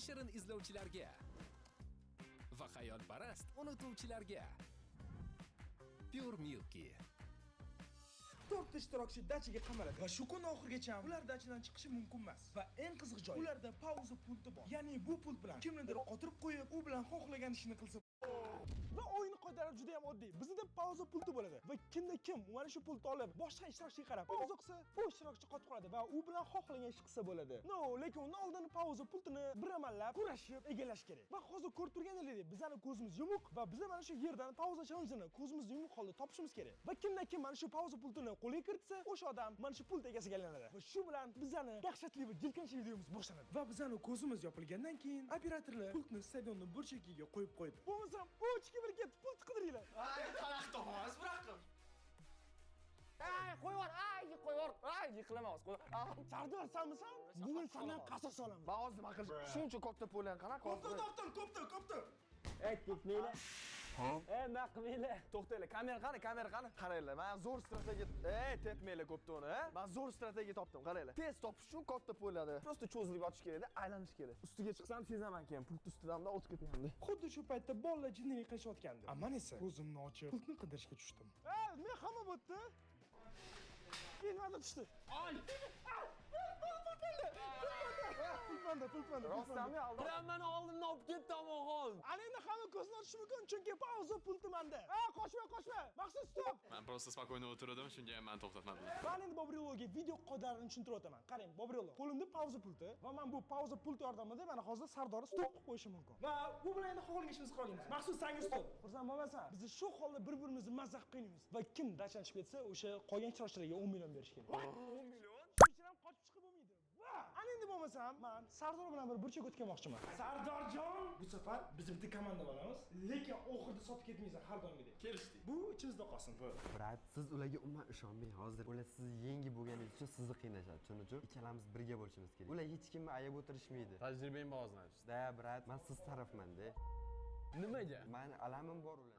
Yashirin izlovchilarga va xayolparast unutuvchilarga. Pure Milky. To'rtta ishtirokchi dachaga qamaladi va shu kun oxirigacha ular dachadan chiqishi mumkin emas. Va eng qiziq joyi, ularda pauza pulti bor. Ya'ni bu pult bilan kimnidir qotirib qo'yib, u bilan xohlagan ishini qilsa. Va o'yin qoidalari juda ham oddiy. Bizda pauza pulti bo'ladi va kimda kim mana shu pultni olib, boshqa ishtirokchiga qarab pauza qilsa, u ishtirokchi qotib qoladi va u bilan xohlagan ish qilsa bo'ladi. Но, lekin undan oldin pauza pultini bir amallab kurashib egallash kerak. Va hozir ko'rib turganingizdek, bizning ko'zimiz yumuq va biz mana shu yerdan pauza challenge'ini ko'zimizni yumuq holda topishimiz kerak. Va kimda kim mana shu pauza pultini qo'lga kiritsa, o'sha odam mana shu pult egasiga aylanadi. Va shu bilan bizani dahshatli va jirkanchli videomiz boshlanadi. Va bizani ko'zimiz yopilgandan keyin operatorlar pultni stadionni burchagiga qo'yib qo'ydi. Bo'lmasam 3 2 1 ketdi, pult qidiringlar. Ay, qanaqa topamiz bu? Ay, qo'yib yubor, ay, qo'yib yubor. Ay, yiqilaman hozir. Qo'y. Sardor, sanmisan? Bugun sendan qasos olamiz. Man hozir nima qilish? Shuncha katta поля ni qanaqa Kopta hozir? Topdim, kopta, kopta. Ey, ketmanglar. Ey, nima qilmanglar. To'xtanglar, kamera qani, kamera qani? Qaranglar, man zo'r strategiya. Ey, tepmanglar koptoni, a? Man zo'r strategiya topdim, qaranglar. Tez topish uchun katta поля da. Просто cho'zilib yotish kerakda, aylanish kerak. Ustiga chiqsam sezaman keyin, pult ustidan o'tib ketyapti. Xuddi shu paytda bolalar jinnilik qilishayotgandi. A man esa ko'zimni ochib, pultni qidirishga tushdim. Ey, men hamma bo'tdi. Nimadir tushdi. Ay! Pult manda, pult manda. Rostdanmi aldoq? Biram mani oldimdan olib ketdi omonxon. Ana endi hamma ko'zini ochishi mumkin, chunki pauza pulti manda. Ha, qochma, qochma. Maqsad, стоп. Man просто спокойно o'tirdim, shunga ham mani to'xtatmadilar. Man endi Bobrelloga video qoidalarini tushuntirib o'taman. Qarang, Bobrello, qo'limda pauza pulti va man bu pauza pulti yordamida mana hozir Sardorni стоп qilib qo'yishim mumkin. Va bu bilan endi xohlagan ishimizni qila olamiz. Maxsus, sanga стоп. Xursand bo'lmasan. Biz shu holda bir-birimizni mazza qilib qiynaymiz. Va kim dachadan chiqib ketsa, o'sha qolgan ishtirokchilarga 10 million berish kerak. 10 million? Shuning uchun ham qochib chiqib bo'lmaydi. Va ana endi bo'lmasam, man Sardor bilan bir burchak o'tkamoqchiman. Sardorjon, bu safar biz bitta komanda bo'lamiz, lekin oxirida sotib ketmaysan har doimgidek. Kelishdik. Bu ichimizda qolsin. Bu. Брат, siz ularga umuman ishonmang. Hozir ular sizni yengib bo'lganingiz uchun sizni qiynashadi. Shuning uchun ikkalamiz birga bo'lishimiz kerak. Ular hech kimni ayab o'tirishmaydi. Tajribang bor, значит. Да, брат, man siz tarafmanda. Nimaga? Mani alamim bor ular.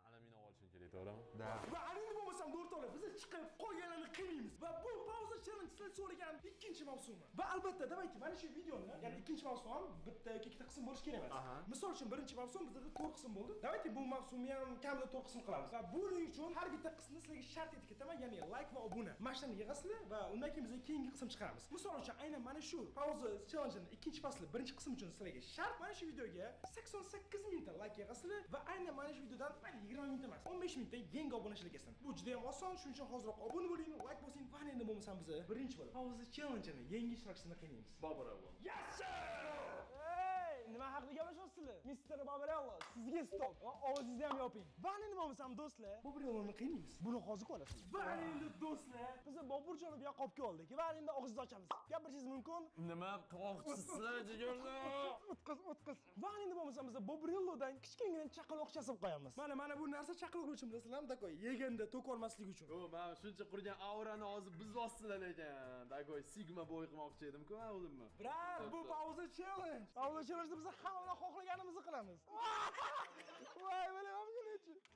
Alamini olishing kerak, to'g'rimi? Да. Va ana endi bo'lmasam, o'rtoqlar, biz chiqib qolganlarni qilmaymiz. Va bu pauza challenge sizlar so'ragan ikkinchi mavsumi. Va albatta, давайте mana shu videoni, ya'ni ikkinchi mavsum ham bitta yoki ikkita qism bo'lishi kerak emas. Misol uchun, birinchi mavsum bizda 4 qism bo'ldi. Давайте bu mavsumni ham kamida 4 qism qilamiz. Va buning uchun har bitta qismni sizlarga shart etib ketaman, ya'ni like va obuna. Mana shuni yig'asizlar va undan keyin biz keyingi qism chiqaramiz. Misol uchun, aynan mana shu pauza challenge'ning ikkinchi fasli birinchi qism uchun sizlarga shart mana shu videoga 88 mingta like yig'asizlar va aynan mana shu videodan mayli 20 mingta emas, 15 mingta yangi obunachilar kelsin. Bu juda ham oson, shuning uchun hoziroq obuna bo'ling, like bosing va endi bo'lmasam biz birinchi bo'lib pauza challenge'ini yangi ishtirokchisini qiynaymiz. Boburello. Yes sir! Ey, nima haqida gaplashyapsizlar? Mister Bobrello, sizga стоп. Va ovozingizni ham yoping. Va endi bo'lmasam, do'stlar, Bobrelloni qiynaymiz. Buni hozir ko'rasizlar. Va endi, do'stlar, biz Boburjonni bu yoqqa olib keldik va endi og'zingizni ochamiz. Gapirishingiz mumkin. Nima qilmoqchisizlar, jigarlar? O'tqiz, o'tqiz. Va endi bo'lmasam biz Bobrellodan kichkinagina chaqaloq chasib qo'yamiz. Mana mana bu narsa chaqaloq uchun, bilasizlarmi, такой yeganda to'kolmaslik uchun. O, man shuncha qurgan aurani hozir buzyapsizlar lekin. Такой sigma boy qilmoqchi edim-ku man o'zimni. Брат, bu pauza challenge. Pauza challenge'da biz hamma bilan xohlaganimizni qilamiz. Voy, bilaman.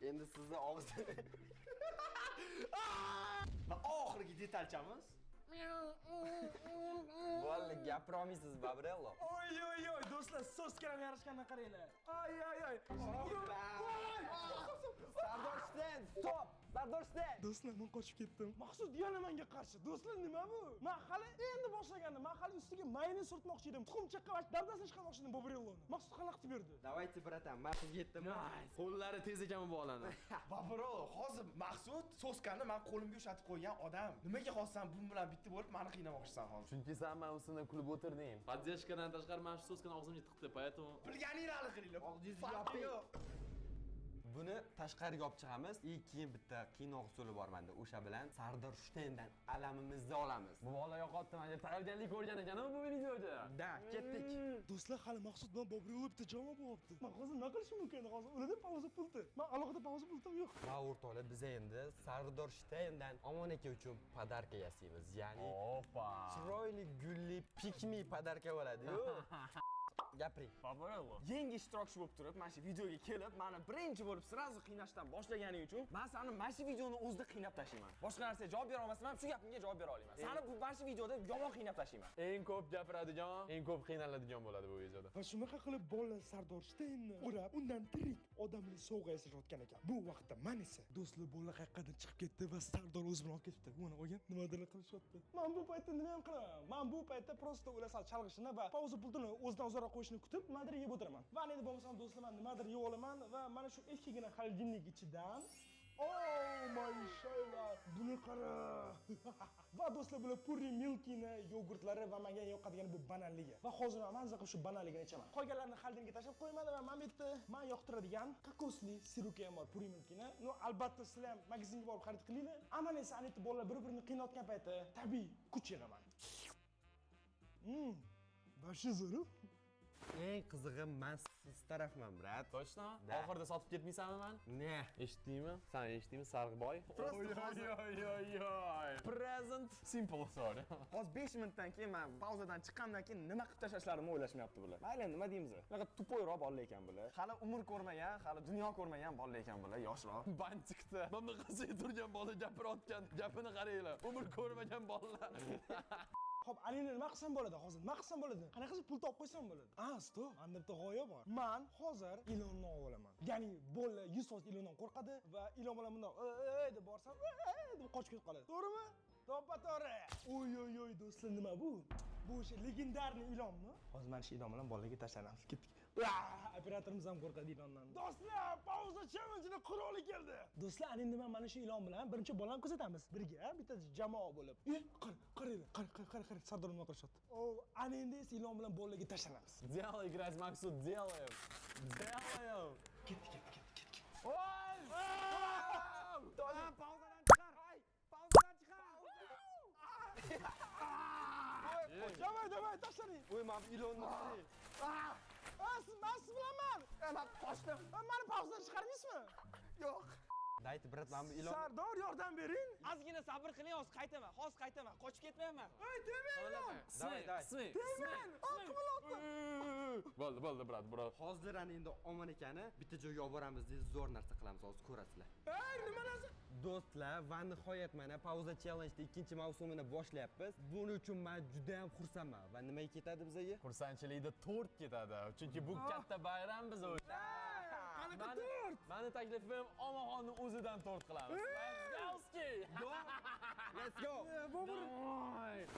Endi sizni og'zingizni Va oxirgi detalchamiz. Bo'ldi, gapira olmaysiz, Babrello. Oy oy oy, do'stlar, soska ham yarashganini qaranglar. Ay ay ay. Sardor Shten, стоп! Sardor Shten! Do'stlar, men qochib ketdim. Maqsud yana menga qarshi. Do'stlar, nima bu? Men hali endi boshlagandim. Men hali ustiga mayonez surtmoqchi edim. Tuxum chaqqa dabdasini chiqarmoqchi edim Bobrelloni. Maqsud xalaqit berdi. Давайте, братан, man sizga yetdim. Qo'llari tez ekan bu bolani. Babro, hozir Maqsud soskani men qo'limga ushatib qo'ygan odam. Nimaga hozir sen bu bilan bitta bo'lib meni qiynamoqchisan hozir? Chunki sen meni ustimdan kulib o'tirding. Поддержка dan tashqari mana shu soskani og'zimga tiqdi, поэтому Bilganinglarni qilinglar. Og'zingizni Farqi yoping. yo'q. Buni tashqariga olib chiqamiz и keyin bitta qiynoq usuli bor menda. O'sha bilan Sardor Shtendan alamimizni olamiz. Bu bola yo'qotdi, menga tayyorgarlik ko'rgan ekan bu videoga. Да, ketdik. Do'stlar, hali Maqsud bilan Bobrello bitta jamoa bo'lyapti. Men hozir nima qilishim mumkin endi hozir? Ularda pauza pulti. Men alohida pauza pultim yo'q. Va o'rtoqlar, biz endi Sardor Shtendan Omon aka uchun подарка yasaymiz. Ya'ni Опа. chiroyli gulli pick me подарка bo'ladi-yu. Gapiring. Yangi ishtirokchi bo'lib turib, mana shu videoga kelib, meni birinchi bo'lib сразу qiynashdan boshlaganing uchun men seni mana shu videoni o'zida qiynab tashlayman. Boshqa narsaga javob bera olmasam ham shu gapimga javob bera olaman. Seni bu mana shu videoda yomon qiynab tashlayman. Eng ko'p gapiradigan, eng ko'p qiynaladigan bo'ladi bu videoda. Va shunaqa qilib bolalar Sardor Shteynni o'rab, undan tirik odamli sovg'a yasashayotgan ekan. Bu vaqtda man esa do'stlar bolalar qayoqqadir chiqib ketdi va Sardor o'zi bilan olib ketibdi. Mana olgan nimadirlar qilishyapti. Man bu paytda nima ham qilaman? Man bu paytda просто ular sal chalg'ishini va pauza pultini o'zidan uzoqroq qo'yishini kutib, nimadir yeb o'tiraman. Va endi bo'lmasam do'stlar, man nimadir yeb olaman va mana shu ikkigina холодильник ichidan. Oh my shaylar, buni qara. Va do'stlar, bular Puri Milkini yogurtlari va menga yoqadigan bu bananligi. Va hozir men mazza qilib shu bananligini ichaman. Qolganlarini холодильник ka tashlab qo'yaman va mana bu yerda men yoqtiradigan kokosli сироп i ham bor Puri Milkini. Ну, albatta sizlar ham magazinga borib xarid qilinglar. Amal esa ana yerda bolalar bir-birini qiynayotgan payti tabiiy kuch yig'aman. Вообще zo'r. Eng qizig'i men siz tarafman, брат. Точно? Да. Oxirida sotib ketmaysanmi man? Ne? Eshitdingmi? San eshitdingmi, Sarg'boy? Oy oy oy oy. Present simple, sorry. Hozir 5 minutdan keyin men pauzadan chiqqandan keyin nima qilib tashlashlarimni o'ylashmayapti bular. Mayli, endi nima deymiz? Bunaqa тупой roq bolalar ekan bular. Hali umr ko'rmagan, hali dunyo ko'rmagan bolalar ekan bular, yoshroq. Bantikda bunaqasiga turgan bola gapirayotgan gapini qaranglar. Umr ko'rmagan bolalar. Xo'p, Alina, nima qilsam bo'ladi hozir? Nima qilsam bo'ladi? Qanaqa qilib pul topib qo'ysam bo'ladi? A, стоп, menda bitta g'oya bor. Man hozir ilonni olib olaman. Ya'ni bolalar 100% ilondan qo'rqadi va ilon bilan bundoq ey deb borsam, ey deb qochib ketib qoladi. To'g'rimi? To'ppa-to'g'ri. Oy oy oy do'stlar, nima bu? Bu o'sha легендарный ilonmi? Hozir mana shu ilon bilan bolalarga tashlanamiz. Ketdik. Operatorimiz ham qo'rqadi ilondan. Do'stlar, pauza challenge'ning quroli keldi. Do'stlar, ana endi men mana shu ilon bilan birinchi bolani kuzatamiz. Birga, bitta jamoa bo'lib. E, qara, qaranglar, qara, qara, qara, qara, Sardor nima qilishyapti. O, ana endi esa ilon bilan bolalarga tashlanamiz. Делай, играть, Maksud, делаем. Делаем. Ketdik, ketdik, ketdik, ketdik. Oy! Pauzadan chiqar. Pauzadan chiqar. Давай, давай, tashlaning. Voy, mana bu ilonni qarang. A, siz, men siz bilanman. Men qochdim. Mani pauzadan chiqarmaysizmi? Yo'q. Daydi, брат, mana bu ilon. Sardor, yordam bering. Ozgina sabr qiling, hozir qaytaman. Hozir qaytaman. Qochib ketmayapman. Ey, demang ilon. Давай, давай. Qismi, Demang. Qimilyapti. Bo'ldi, bo'ldi, брат, bro. Hozir ana endi Omon akani bitta joyga olib boramiz deb zo'r narsa qilamiz, hozir ko'rasizlar. Ey, nima narsa? Do'stlar, va nihoyat mana pauza challenge'da ikkinchi mavsumini boshlayapmiz. Buning uchun men juda ham xursandman. Va nimaga ketadi bizaga? Xursandchilikda tort ketadi. Chunki bu katta bayram biz uchun. Qanaqa tort? Mani taklifim Omaxonni o'zidan tort qilamiz. Let's go! Let's go!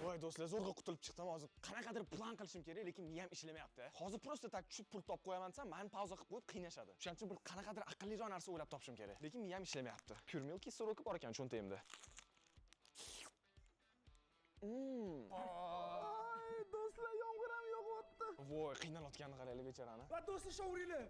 Voy do'stlar, zo'rg'a qutulib chiqdim. Hozir qanaqadir plan qilishim kerak, lekin miyam ishlamayapti. Hozir просто так tushib pul topib qo'yaman desam, mani pauza qilib qo'yib qiynashadi. Shuning uchun bir qanaqadir aqlliroq narsa o'ylab topishim kerak. Lekin miyam ishlamayapti. Pure Milky сироп i bor ekan cho'ntagimda. Ay, do'stlar, yomg'ir ham yog'yapti. Voy, qiynalayotganini qaranglar bechorani. Va do'stlar, shovuringlar.